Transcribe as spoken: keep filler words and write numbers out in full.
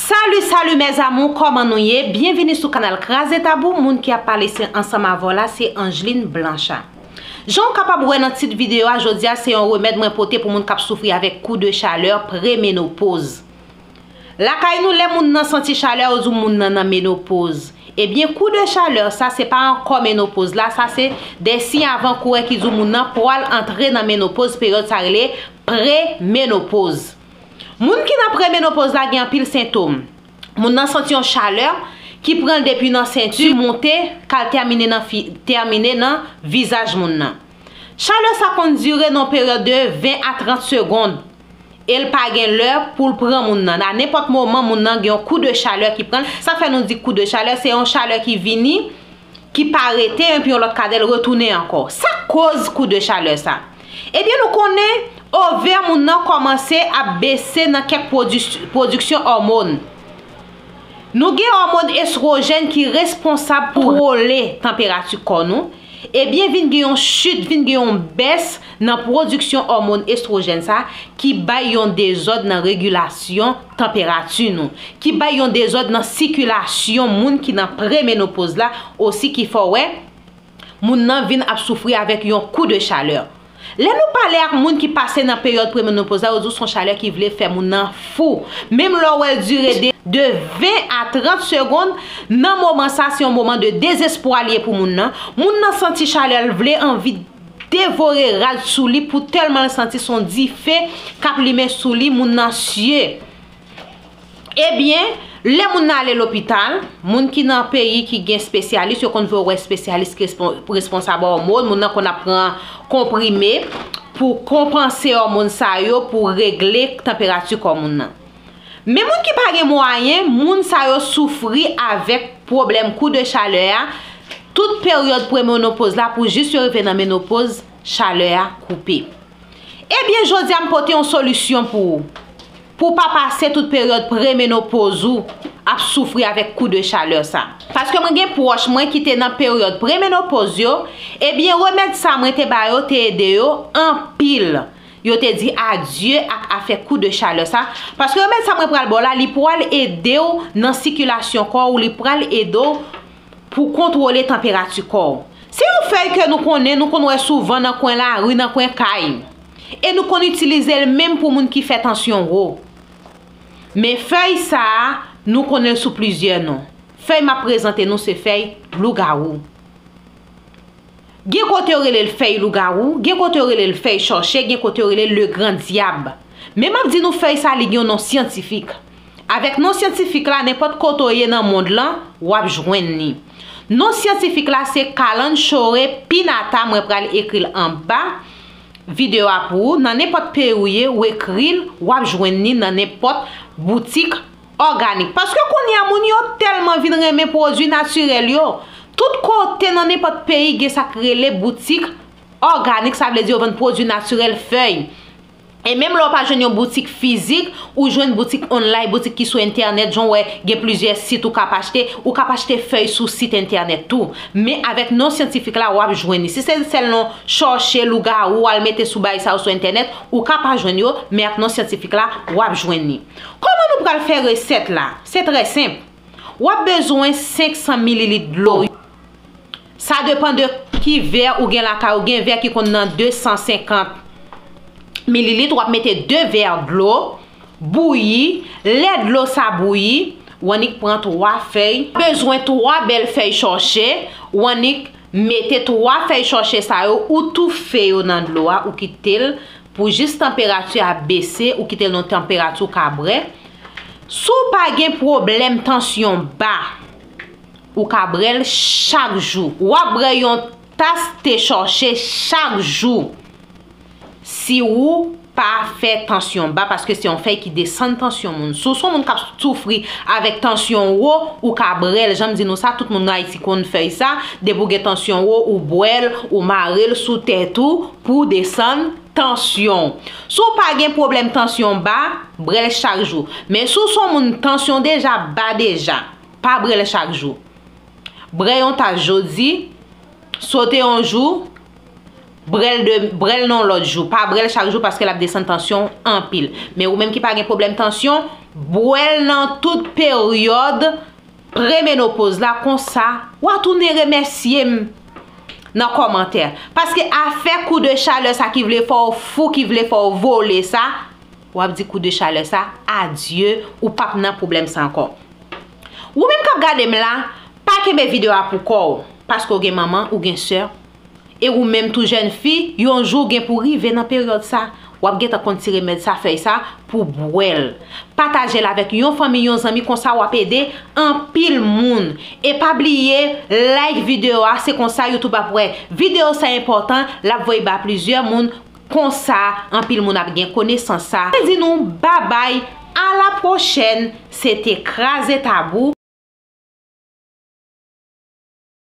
Salut, salut mes amours, kòman nou ye? Byenvini sou kanal Kraze Tabou, moun ki ap pale se ansanm avè w la, se Angeline Blanchard. Jan w kapab wè nan tit videyo a, jodi a se yon remèd mwen pote pou moun k ap soufri avèk kou de chalè, premenopoz. Lakay nou, lè moun nan santi chalè, yo di w moun nan nan menopoz. Ebyen, kou de chalè sa, se pa ankò menopoz la, sa se de siy avan kourè ki di w moun nan pwal antre nan menopoz, peryòd sa rele premenopoz. Moun ki nan premenopoz la gen anpil sentòm. Moun nan santi yon chalè ki pran l depi nan senti monte, k al tèmine nan fi, tèmine nan vizaj moun nan. Chalè sa konn dire nan yon peryòd de ven a trant segonn. E l pa gen lè pou l pran moun nan. A nenpòt moman, moun nan gen yon kou de chalè ki pran l. Sa fè nou di kou de chalè, se yon chalè ki vini, ki pa rete, epi yon lòt kadèl retounen ankò. Sa k koz kou de chalè sa? Ebyen, nou konnen ovè moun nan kòmanse ap bese nan kèk pwodis-, pwodiksyon òmòn. Nou gen òmòn estwojèn ki responsab pou wole tanperati kò nou. Ebyen, vin gen yon chit, vin gen yon bès nan pwodiksyon òmòn estwojèn sa, ki bay yon dezòd nan regilasyon tanperati nou, ki bay yon dezòd nan sikilasyon moun ki nan premenopoz la, osi ki fè w wè moun nan vin ap soufri avèk yon kou de chalè. Lè nou pale ak moun ki pase nan peryòd premenopoz la, yo di w se yon chalè ki vle fè moun nan fou. Menm lè w wè l dire de, de ven a trant segonn, nan moman sa, se yon moman de dezespwa li ye pou moun nan. Moun nan santi chalè, l vle anvi devore rad sou li pou tèlman l santi se yon dife k ap limen sou li, moun nan sye. Ebyen, lè moun nan ale lopital, moun ki nan peyi ki gen espesyalis, yo konn voye wè espesyalis ki respon-, responsab òmòn, moun nan konn ap pran konprime pou konpanse òmòn sa yo, pou regle tanperati kò moun nan. Men moun ki pa gen mwayen, moun sa yo soufri avèk pwoblèm kou de chalè a, tout peryòd premenopoz la pou jis yo rive nan menopoz, chalè a koupe. Ebyen, jodi a m pote yon solisyon pou ou, pou w pa pase tout peryòd premenopoz ou ap soufri avèk kou de chalè sa. Paske mwen gen pwòch mwen ki te nan peryòd premenopoz yo, ebyen, remèd sa mwen te ba yo te ede yo anpil. Yo te di adye ak afè kou de chalè sa, paske remèd sa mwen pral ba w la, li pral ede w nan sikilasyon kò w, li pral ede w pou kontwole tanperati kò w. Se yon fèy ke nou konnen, nou konn wè souvan nan kwen lari, nan kwen kay. E nou konn itilize l menm pou moun ki fè tansyon wo. Men fèy sa a, nou konnen l sou plizyè non. Fèy m ap prezante nou se fèy lougawou. Gen kote yo rele l fèy lougawou, gen kote yo rele l fèy chòche, gen kote yo rele l le grand diab. Men m ap di nou fèy sa li gen yon non syantifik. Avèk non syantifik la, nenpòt kote w ye nan mond lan, w ap jwenn li. Non syantifik la se Kalandchore pinnata, mwen pral ekri l anba videyo a pou ou. Nan nenpòt peyi w ye, w ekri l, w ap jwenn li nan nenpòt boutik òganik. Paske kounye a, moun yo tèlman vin renmen pwodui natirèl yo. Tout kote nan nenpòt peyi gen sa k rele boutik òganik, sa vle di yo vann pwodui natirèl, fèy. E menm lè w pa jwenn yon boutik fizik, ou jwenn boutik online, boutik ki sou entènèt, jan w wè gen plizyè sit ou ka pa achte, ou ka pa achte fèy sou sit entènèt tou. Men avèk non syantifik la, w ap jwenn li. Si se sèl non chòche, lougawou, al mete sou bagay sa yo sou entènèt, ou ka pa jwenn yo, men ak non syantifik la, w ap jwenn li. Kòman nou pral fè resèt la? Se trè senp. W ap bezwen senk san mililit dlo. Sa depann de ki vè ou gen lakay ou. Gen vè ki konn nan de san senkant mililit, w ap mete de vè dlo, bouyi. Lè dlo sa bouyi, w annik pran twa fèy. Bezwen twa bèl fèy chòche, w annik mete twa fèy chòche sa yo, ou toufe yo nan dlo a, ou kite l pou jis tanperati a bese, ou kite l nan tanperati ou ka bwè. Si w pa gen pwoblèm tansyon ba, ou ka bwè l chak jou. W ap bwè yon tas te chòche chak jou. Si ou pa fè tansyon ba, paske se yon fèy ki desann tansyon moun. Si w se yon moun k ap soufri avèk tansyon wo, ou ka bwè l. Jan m di nou sa, tout moun nan Ayiti konn fèy sa. Depi w gen tansyon wo, ou bwè l, ou mare l sou tèt ou pou desann tansyon w. Si w pa gen pwoblèm tansyon ba, bwè l chak jou. Men si w se yon moun tansyon deja ba deja, pa bwè l chak jou. Bwè yon tas jodi, sote yon jou, bwè l de, bwè l nan yon lòt jou. Pa bwè l chak jou paske l ap desann tansyon w anpil. Men ou menm ki pa gen pwoblèm tansyon, Bwè l nan tout peryòd premenopoz la, konsa w a tounen remèsye m nan kòmantè. Paske afè kou de chalè sa ki vle fè w fou, ki vle fè w vole sa, w ap di kou de chalè sa adye, ou p ap nan pwoblèm sa ankò. Ou menm k ap gade m la, pa kenbe videyo a pou kò w, paske w gen manman, ou gen sè, e ou menm tou jèn fi, yon jou w gen pou rive nan peryòd sa, w ap gentan konn ti remèd sa, fèy sa, pou bwè l. Pataje l avèk yon fanmi, yon zanmi, konsa w ap ede anpil moun. E pa bliye, like videyo a, se konsa YouTube ap wè videyo sa enpòtan, l ap voye ba plizyè moun, konsa anpil moun ap gen konesans sa. Mwen di nou babay, a la pwochèn, se te Kraze Tabou.